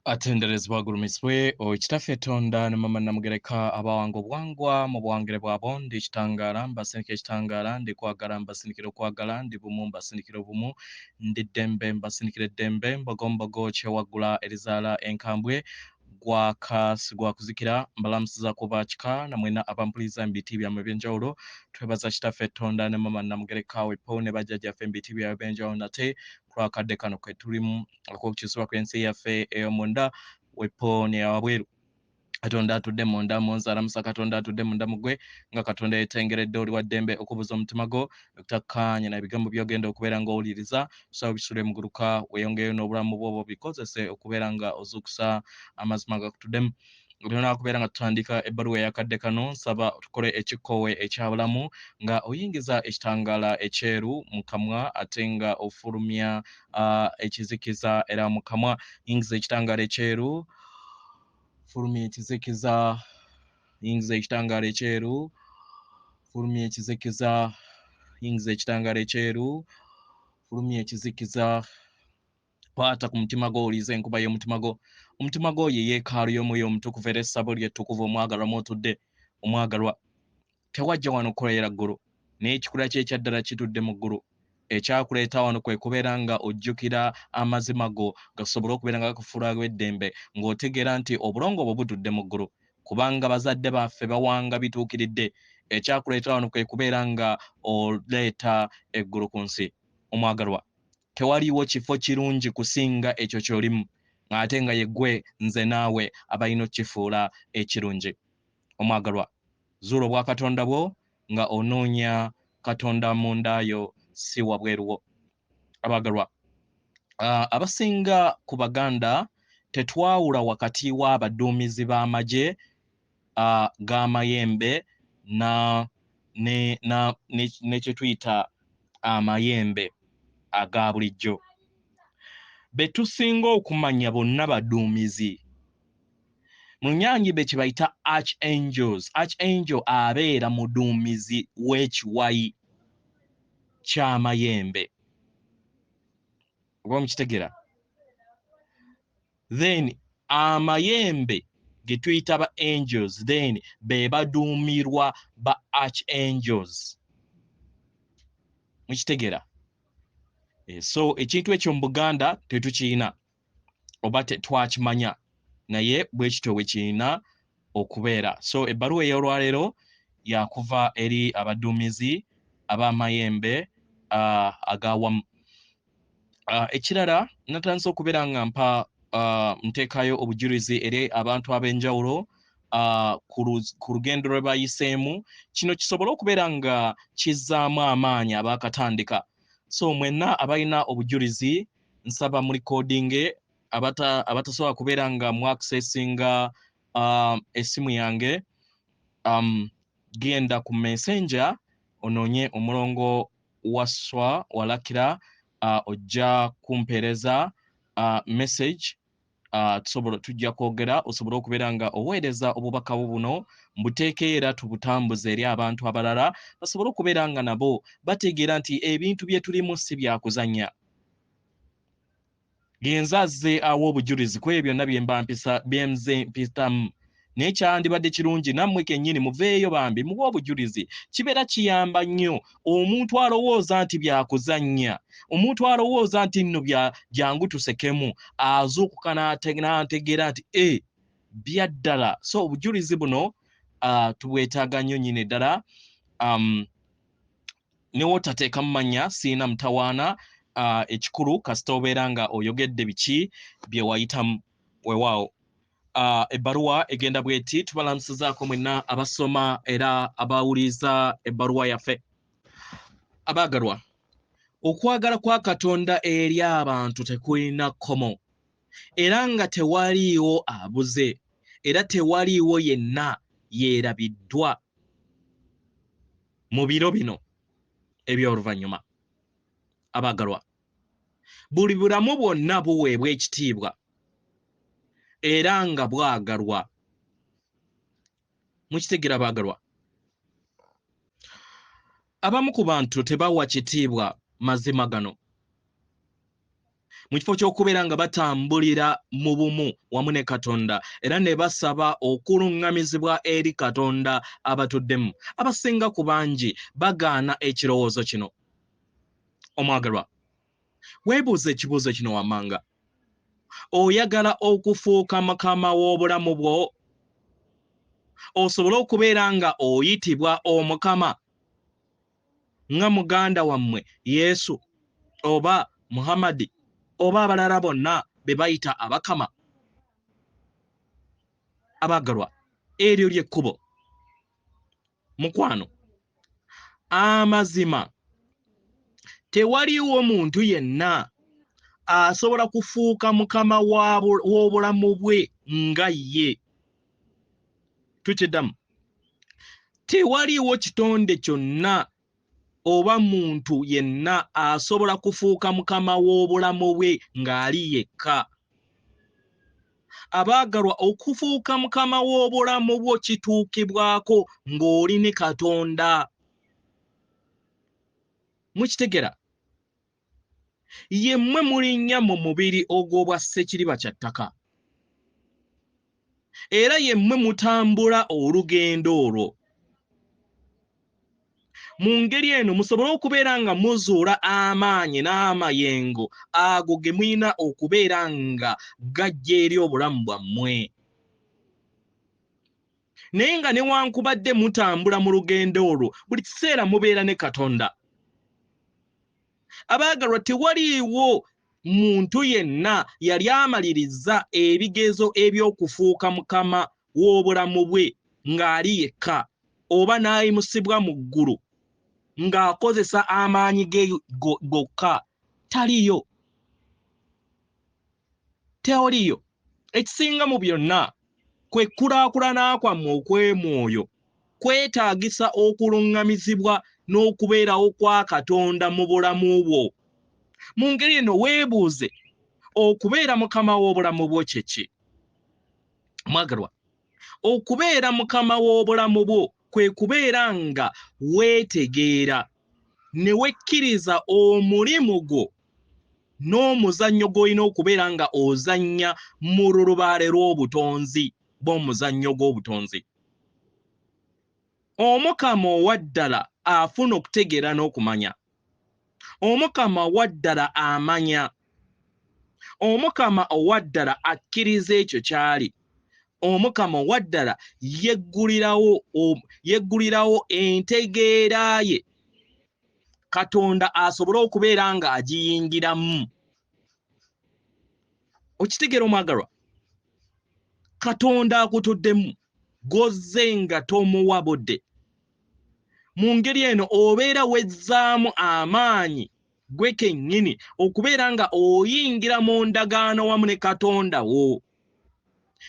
Atenderezebwa agulumizibwe oyo Kitaffe Tonda ne Mama Namugereka abawanga obuwangwa mu buwangire bwabo. Ndi kitangaala mbasindikira ekitangaala, ndi kwagala mbasindikira okwagala, ndi bumu mbasindikira obumu, ndi ddembe mbasindikira eddembe, mbogombogo kyewaggula erizaala enkambwe, gwaka sigwakuzikira. Mbalamusiza kuba kika namwena abampuliriza mu biti byammwe eby'enjawulo. Twebaza Kitaffe Tonda ne Mama Namugereka wepo ne bajjajjaffe mu biti byabwe eby'enjawulo nate kulwakadde kano kwe tulimu ak'okukyusibwa kw'ensi yaffe ey'omunda wepo neyawabweru. Katonda atudde munda munze alamusa Katonda atudde munda mugwe nga Katonda yetengeredde oli wa ddembe okubuza omutima gwo okutakkaanya na bigambo by'ogenda okubeera ng'owuliriza. Tusaba bisule muguluka weeyongereyo n'obulamu bwo bikozese okubeera nga ozuukusa amazima gakutuddemu. Tulina kubeera nga tutandika ebbaluwa eyakadde kano. Nsaba tukole ekikkowe ekyabulamu nga oyingiza ekitangaala ekyeru mu kamwa ate nga ofulumya ekizikiza era mu kamwa. Yingiza ekitangaala ekyeru, fulumya ekizikiza, yingiza ekitangaala ekyeru, fulumya ekizikiza, yingiza ekitangaala ekyeru, fulumya ekizikiza. Kwata ku mutima gwo, owulize enkuba y'omutima gwo. Omutima gwo ye yeekaalu y'Omwoyo Omutukuvu era essabo lye ettukuvu omwagalwa mw'otudde. Omwagalwa, tewajja wano kukolera ggulu, naye ekikula kye ekyaddala kitudde mu ggulu. Ekyakuleeta wano kwe kubeera nga ojjukira amazima go gasobole okubeera nga gakufuula w'eddembe, ng'otegeera nti obulongo bwo butudde mu ggulu, kubanga bazadde baffe bawanga bituukiridde. Ekyakuleeta wano kwe kubeera nga oleeta eggulu ku nsi. Omwagalwa, tewaliiwo kifo kirungi kusinga ekyo ky'olimu, ate nga yeggwe nze naawe abalina okukifuula ekirungi. Omwagalwa, zuula obwakatonda bwo nga onoonya Katonda munda yo, si wabweru wo. Abagalwa, abasinga ku Baganda tetwawula wakati w'abaduumizi b'amagye g'amayembe na ne na ne kye tuyita amayembe aga bulijjo. Be tusinga okumanya bonna baduumizi. Mu Lunyangibe kye bayita archangels. Archangel abeera muduumizi w'ekiwayi ky'amayembe, oba mukitegera? Then amayembe ge tuyita ba angels, then be baduumirwa ba archangels. Mukitegera? So ekintu ekyo mu Buganda tetukirina oba tetwakimanya, naye bwe kityo bwe kirina okubeera. So ebbaluwa ey'olwaleero yakuva eri abaduumizi ab'amayembe agawamu. Ekirala, natandise okubeera nga mpa nteekayo obujulizi eri abantu ab'enjawulo ku lugendo lwe bayiseemu. Kino kisobole okubeera nga kizzaamu amaanyi abaakatandika. So mwenna abalina obujulizi, nsaba mu recordinge. Abatasobola kubeera nga mu accessinga essimu yange, genda ku Messenger onoonye omulongo Wasswa Walakira, ojja kumpeereza message. Tusobola tujja kwogera osobole okubeera nga oweereza obubaka bwo buno mbuteekeyo era tubutambuze eri abantu abalala basobole okubeera nga nabo bategeera nti ebintu bye tulimu si byakuzannya. Genze azze awa obujulizi ku ebyo byonna byemba mpisa byenze mpitamu, naye kyandibadde kirungi nammwe kennyini muveeyo bambi muwe obujulizi. Kibeera kiyamba nnyo omuntu alowooza nti byakuzannya, omuntu alowooza nti nno bya jangu tusekemu, azuukuka n'antegeera nti e bya ddala. So obujulizi buno tubwetaaga nnyo nnyini ddala. Newotateekamu mannya, siina mutawaana. Ekikulu kasita obeera nga oyogedde biki bye wayitamu. Weewaawo, ebbaluwa egenda bweti: tubalamusizaako mwenna abasoma era abawuliriza ebbaluwa yaffe. Abaagalwa, okwagala kwa Katonda eri abantu tekulina kkomo, era nga tewaliiwo abuze, era tewaliiwo yenna yeerabiddwa mu biro bino eby'oluvannyuma. Abaagalwa, buli bulamu bwonna buweebwa ekitiibwa era nga bwagalwa. Mukitegera abaagalwa? Abamu ku bantu tebawa kitiibwa mazima gano. Mu kifo ky'okubeera nga batambulira mu bumu wamu ne Katonda era ne basaba okuluŋŋamizibwa eri Katonda abatuddemu, abasinga ku bangi bagaana ekirowoozo kino. Omwagalwa, weebuuze ekibuuzo kino wammanga. Oyagala okufuuka mukama w'obulamu bwo osobole okubeera nga oyitibwa omukama nga muganda wammwe Yesu oba Muhammadi oba abalala bonna be bayita abakama? Abaagalwa, eryo ly'ekkubo. Mukwano, amazima tewaliwo muntu yenna asobola kufuuka mukama w'obulamu bwe nga ye. Tukiddamu, tewaliwo kitonde kyonna oba muntu yenna asobola kufuuka mukama w'obulamu bwe ng'ali yekka. Abaagalwa, okufuuka mukama w'obulamu bwo kituukibwako ng'oli ne Katonda. Mukitegera? Yemmwe mulinnya mu mubiri ogw'obwa ssekiriba kya ttaka, era yemmwe mutambula olugendo olwo. Mu ngeri eno musobole okubeera nga muzuula amaanyi n'amayengo ago ge mulina okubeera nga gajja eri obulamu bwammwe. Naye nga newankubadde mutambula mu lugendo olwo, buli kiseera mubeera ne Katonda. Abaagalwa, tewaliiwo muntu yenna yali amalirizza ebigezo eby'okufuuka mukama w'obulamu bwe ng'ali yekka oba n'ayimusibwa mu ggulu ng'akozesa amaanyi ge gokka. Taliyo. Tewaliyo. Ekisinga mu byonna kwe kulaakulana kwammwe okw'emwoyo kwetaagisa okuluŋŋamizibwa n'okubeerawo kwa Katonda mu bulamu bwo. Mu ngeri eno weebuuze, okubeera mukama w'obulamu bwo kye ki? Mwagalwa, okubeera mukama w'obulamu bwo kwe kubeera nga weetegeera ne wekkiriza omulimu gwo n'omuzannyo gw'olina okubeera nga ozannya mu lulubaale lw'obutonzi bw'omuzannyo gw'obutonzi. Omukama owa ddala afuna okutegeera n'okumanya. Omukama owa ddala amanya. Omukama owa ddala akkiriza ekyo ky'ali. Omukama owa ddala yeggulirawo entegeera ye Katonda asobole okubeera ng'agiyingiramu. Okitegeera omwagalwa? Katonda akutuddemu gozze nga tomuwa budde. Mu ngeri eno obeera wezzaamu amaanyi gwe kennyini okubeera nga oyingira mu ndagaano wamu ne Katonda wo.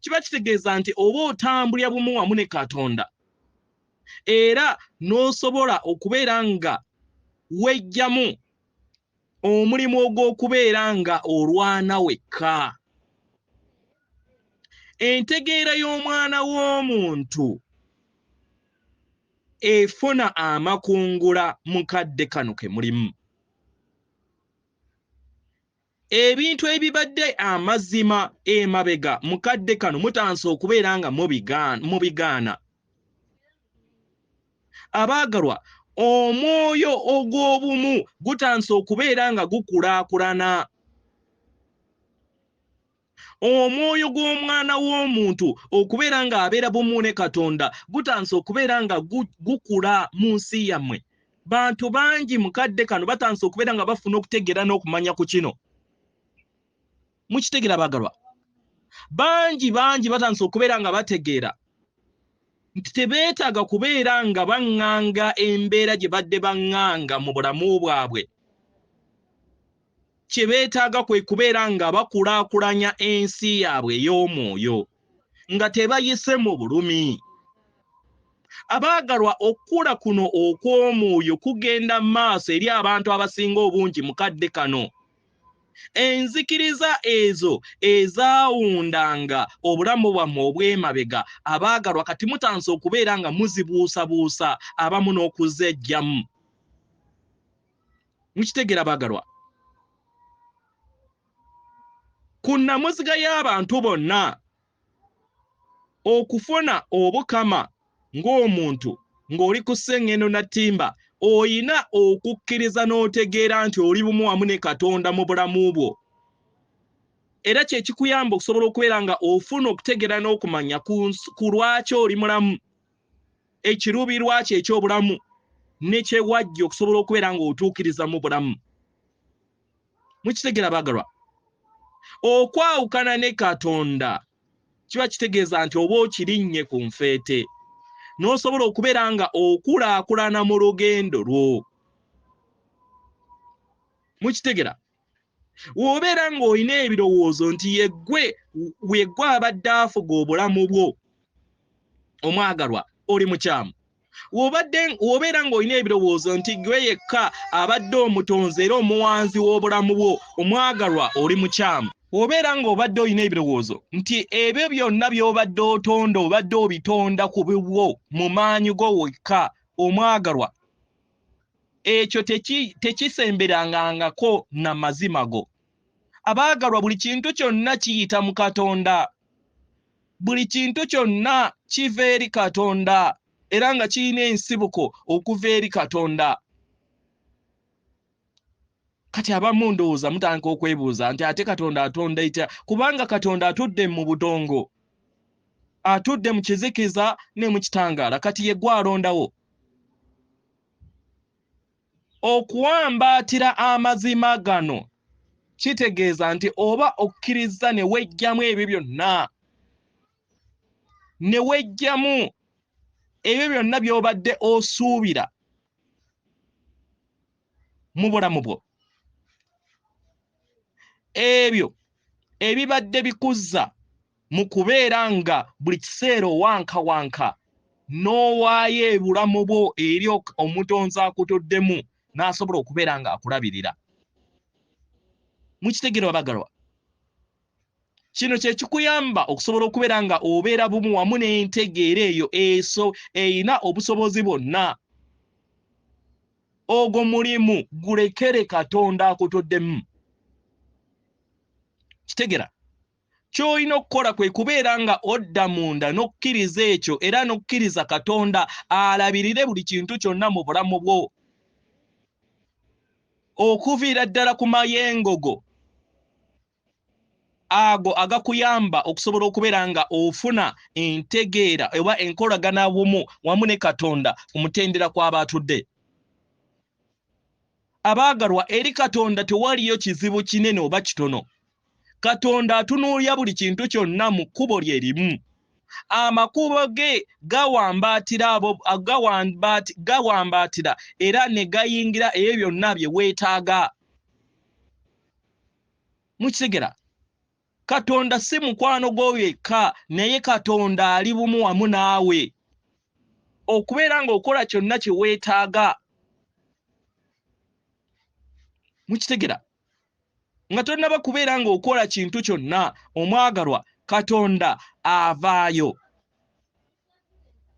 Kiba kitegeeza nti oba otambulira bumu wamu ne Katonda era n'osobola okubeera nga wejjamu omulimu ogw'okubeera nga olwana wekka. Entegeera y'omwana w'omuntu efuna amakungula mu kadde kano ke mulimu. Ebintu ebibadde amazima emabega mu kadde kano mutandise okubeera nga mubigaana. Abaagalwa, omwoyo ogw'obumu gutandise okubeera nga gukulaakulana. Omwoyo gw'omwana w'omuntu okubeera ng'abeera bumu ne Katonda gutandise okubeera nga gukula mu nsi yammwe. Bantu bangi mu kadde kano batandise okubeera nga bafuna okutegeera n'okumanya ku kino. Mukitegeera baagalwa? Bangi bangi batandise okubeera nga bategeera nti tebeetaaga kubeera nga baŋŋanga embeera gye badde baŋŋanga mu bulamu bwabwe. Kye beetaaga kwe kubeera nga bakulaakulanya ensi yaabwe ey'omwoyo nga tebayise mu bulumi. Abaagalwa, okukula kuno okw'omwoyo kugenda mu maaso eri abantu abasinga obungi mu kadde kano. Enzikiriza ezo ezaawundanga obulamu bwammwe obw'emabega, abaagalwa, kati mutandise okubeera nga muzibuusabuusa abamu n'okuzeggyamu. Mukitegeera baagalwa? Ku nnamuziga y'abantu bonna, okufuna obukama ng'omuntu ng'oli ku sseŋŋendo na ttimba, oyina okukkiriza n'otegeera nti oli bumu wamu ne Katonda mu bulamu bwo. Era kye kikuyamba okusobola okubeera nga ofuna okutegeera n'okumanya ku lwaki oli mulamu, ekiruubirirwa kyo eky'obulamu, ne kye wajja okusobola okubeera ng'otuukiriza mu bulamu. Mukitegeera baagalwa? Okwawukana ne Katonda kiba kitegeeza nti oba okirinnye ku nfeete n'osobola okubeera nga okulaakulana mu lugendo lwo. Mukitegera? W'obeera ng'olina ebirowoozo nti yeggwe yeggwe abadde afuga obulamu bwo, omwagalwa, oli mukyamu. W'obeera ng'olina ebirowoozo nti gwe yekka abadde omutonzi era omuwanzi w'obulamu bwo, omwagalwa, oli mukyamu. W'obeera ng'obadde olina ebirowoozo nti ebyo byonna by'obadde otonda obadde obitonda ku bubwo mu maanyi go wekka, omwagalwa, ekyo tekisemberangangako na mazima go. Abaagalwa, buli kintu kyonna kiyita mu Katonda. Buli kintu kyonna kiva eri Katonda era nga kirina ensibuko okuva eri Katonda. Kati abamu ndowooza mutandika okwebuuza nti ate Katonda atonda etya? Kubanga Katonda atudde mu budongo, atudde mu kizikiza ne mu kitangaala, kati ye gw'alondawo. Okuwambaatira amazima gano kitegeeza nti oba okkirizza ne weggyamu ebyo byonna, ne weggyamu ebyo byonna by'obadde osuubira mu bulamu bwo, ebyo ebibadde bikuzza mu kubeera nga buli kiseera owankawanka n'owaayo ebulamu bwo eri omutonzi akutuddemu n'asobola okubeera nga akulabirira. Mukitegere abagalwa? Kino kye kikuyamba okusobola okubeera nga obeera bumu wamu n'entegeera eyo eso erina obusobozi bwonna. Ogwo mulimu gulekere Katonda akutuddemu. Kitegera? Ky'olina okukola kwe kubeera nga odda munda n'okkiriza ekyo era n'okkiriza Katonda alabirire buli kintu kyonna mu bulamu bwo. Okuviira ddala ku mayengo go ago agakuyamba okusobola okubeera nga ofuna entegeera oba enkolagana bumu wamu ne Katonda ku mutendera kw'aba atudde. Abaagalwa, eri Katonda tewaliyo kizibu kinene oba kitono. Katonda atunuulira buli kintu kyonna mu kkubo lye limu. Amakubo ge gawambaatira abo, gawambaatira era ne gayingira ebyo byonna bye weetaaga. Mukitegera? Katonda si mukwano gwo yekka, naye Katonda ali bumu wamu naawe okubeera ng'okola kyonna kye weetaaga. Mukitegera? Nga tonnaba kubeera ng'okola kintu kyonna, omwagalwa, Katonda avaayo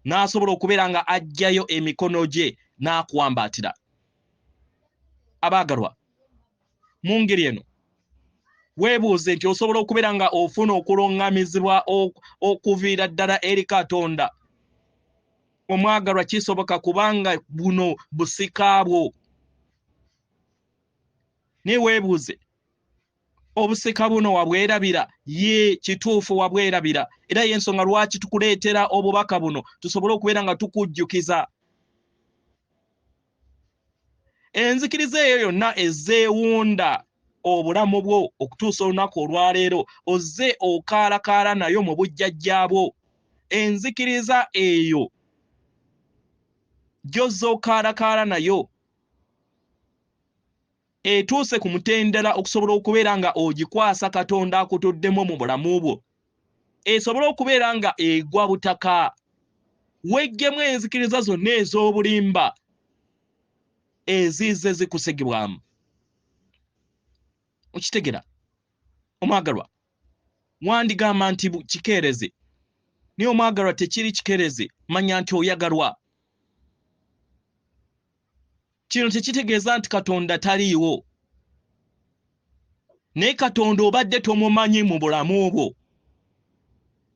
n'asobola okubeera nga aggyayo emikono gye n'akuwambaatira. Abaagalwa, mu ngeri eno weebuuze nti osobola okubeera nga ofuna okuluŋŋamizibwa okuviira ddala eri Katonda. Omwagalwa, kisoboka kubanga buno busika bwo. Naye weebuuze, obusika buno wabwerabira? Ye kituufu wabwerabira, era y'ensonga lwaki tukuleetera obubaka buno tusobole okubeera nga tukujjukiza. Enzikiriza eyo yonna ezeewunda obulamu bwo okutuusa olunaku olwaleero, ozze okaalakaala nayo mu bujjajja bwo. Enzikiriza eyo gy'ozze okaalakaala nayo etuuse ku mutendera okusobola okubeera nga ogikwasa Katonda akutuddemu mu bulamu bwo, esobole okubeera nga egwa butaka. Weggyemu enzikiriza zonna ez'obulimba ezizze zikusigibwamu. Okitegera? Omwagalwa, wandigamba nti kikeerezi, naye omwagalwa tekiri kikeerezi. Manya nti oyagalwa. Kino tekitegeeza nti Katonda taliiwo. Naye Katonda obadde tomumanyi mu bulamu bwo.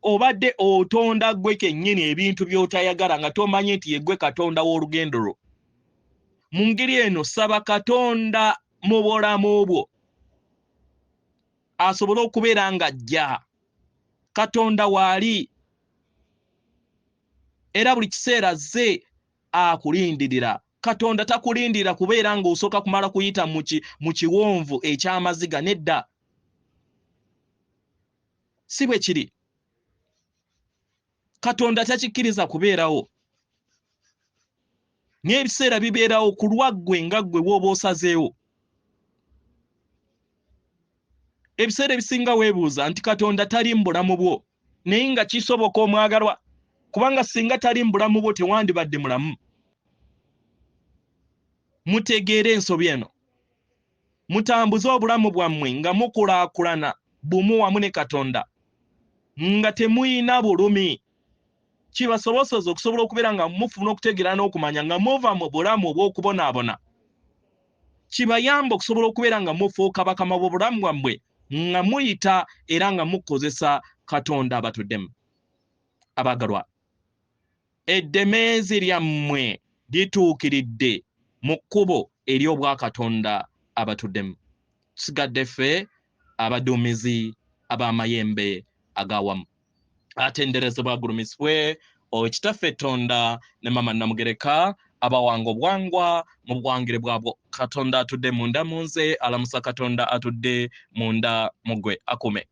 Obadde otonda ggwe kennyini ebintu by'otayagala nga tomanyi nti yeggwe Katonda w'olugendo lwo. Mu ngeri eno saba Katonda mu bulamu bwo asobole okubeera ng'ajja. Katonda waali era buli kiseera azze akulindirira. Katonda takulindirira kubeera ng'osooka kumala kuyita mu kiwonvu eky'amaziga, nedda. Si bwe kiri. Katonda takikkiriza kubeerawo. Naye ebiseera bibeerawo ku lwa ggwe nga ggwe w'oba osazeewo. Ebiseera ebisinga weebuuza nti Katonda tali mu bulamu bwo, naye nga kisoboka omwagalwa, kubanga singa tali mu bulamu bwo tewandibadde mulamu. Mutegeere ensobi eno. Mutambuze obulamu bwammwe nga mukulaakulana bumu wamu ne Katonda, nga temuyina bulumi. Kibasobosoza okusobola okubeera nga mufuna okutegeera n'okumanya nga muva mu bulamu obw'okubonaabona. Kibayamba okusobola okubeera nga mufuuka bakama b'obulamu bwammwe nga muyita era nga mukozesa Katonda abatuddemu. Abaagalwa, eddemeezi lyammwe lituukiridde mu kkubo ery'obwakatonda abatuddemu. Tusigadde ffe abaduumizi ab'amayembe ag'awamu. Atenderezebwa agulumizibwe oyo Kitaffe Tonda ne Mama Namugereka abawanga obwangwa mu buwangire bwabwo. Katonda atudde munda mu nze alamusa Katonda atudde munda mu ggwe akume.